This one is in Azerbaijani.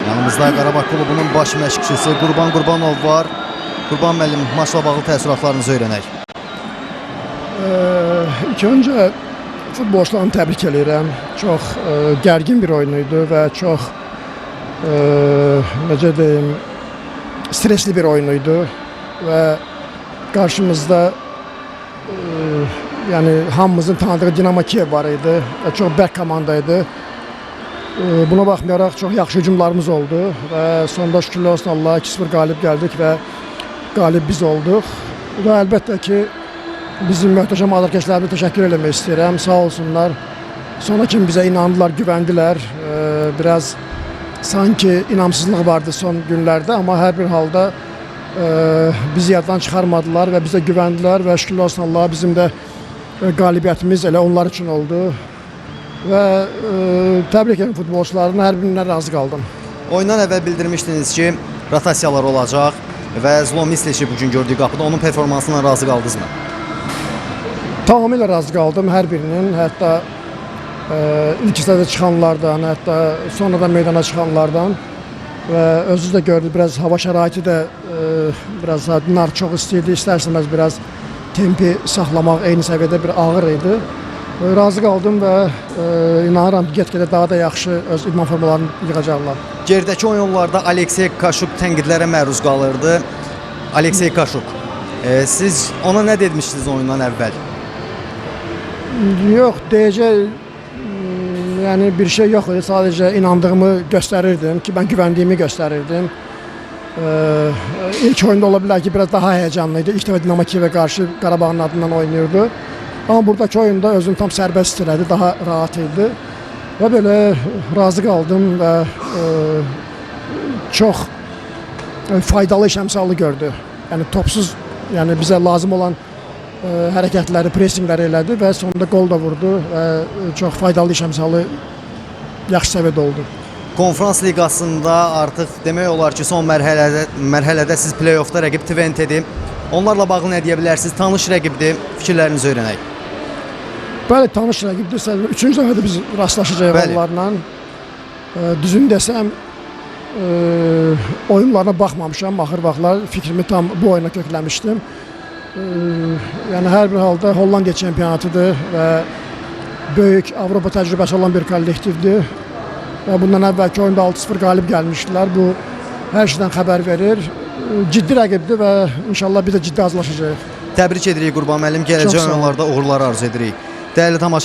Yanımızda Qarabağ klubunun baş məşqçisi Qurban Qurbanov var. Qurban müəllim, maçla bağlı təəssüratlarınızı öyrənək. İlk öncə futbolçularını təbrik eləyirəm. Çox gərgin bir oyun idi və çox necə deyim, stresli bir oyun idi və qarşımızda yəni hamımızın tanıdığı Dinamo Kiyev var idi və çox bərk komanda idi. Buna baxmayaraq çox yaxşı hücumlarımız oldu və sonda şükürlər olsun Allaha 2-0 qalib gəldik və qalib biz olduq. Və əlbəttə ki, bizim möhtəşəm azarkeşlərimizə təşəkkür eləmək istəyirəm. Sağ olsunlar. Sona kimi bizə inandılar, güvəndilər. Biraz sanki inamsızlıq vardı son günlərdə, amma hər bir halda bizi yaddan çıxarmadılar və bizə güvəndilər və şükürlər olsun Allaha bizim də qalibiyyətimiz elə onlar üçün oldu. Və təbrik edirəm futbolçularını, hər birindən razı qaldım. Oyundan əvvəl bildirmişdiniz ki, rotasiyalar olacaq və Zlomisliçi bu gün gördük qapıda. Onun performansından razı qaldınızmı? Tamamilə razı qaldım hər birinin, hətta ilk hissədə çıxanlardan, hətta sonradan meydana çıxanlardan və özünüz də gördünüz, biraz hava şəraiti də biraz nar çox isti idi, istər-istəməz biraz tempi saxlamaq eyni səviyyədə bir ağır idi. Razı qaldım və inanıram ki, get-gedə daha da yaxşı öz idman formalarını yığacaqlar. Geridəki oyunlarda Aleksey Kaşuk tənqidlərə məruz qalırdı. Aleksey Kaşuk, siz ona nə demişdiniz oyundan əvvəl? Yox, deyəcək yəni bir şey yox idi. Sadəcə inandığımı göstərirdim ki, mən güvəndiyimi göstərirdim. İlk oyunda ola bilər ki, biraz daha həyəcanlı idi. İlk dəfə Dinamo Kiyevə qarşı Qarabağın adından oynayırdı. Amma buradakı oyunda özünü tam sərbəst hiss elədi, daha rahat idi. Və belə razı qaldım və çox faydalı iş əmsalı gördü. Yəni topsuz, yəni bizə lazım olan hərəkətləri, pressinqləri elədi və sonunda qol da vurdu və çox faydalı iş əmsalı yaxşı səviyyədə oldu. Konfrans liqasında artıq demək olar ki, son mərhələdə siz play-offda rəqib Twente-dir. Onlarla bağlı nə deyə bilərsiniz? Tanış rəqibdir. Fikirlərinizi öyrənək. Bəli, tanış rəqibdir. Üçüncü dəfədir biz rastlaşacağıq onlarla. Düzünü desəm, oyunlarına baxmamışam axır vaxtlar. Fikrimi tam bu oyuna kökləmişdim. Yəni hər bir halda Hollandiya çempionatıdır və böyük Avropa təcrübəsi olan bir kollektivdir. Və bundan əvvəlki oyunda 6-0 qalib gəlmişdilər. Bu hər şeydən xəbər verir. Ciddi rəqibdir və inşallah biz də ciddi hazırlaşacağıq. Təbrik edirik Qurban müəllim. Gələcək oyunlarda uğurlar arzu edirik. Dəyərli tamaşaçılar,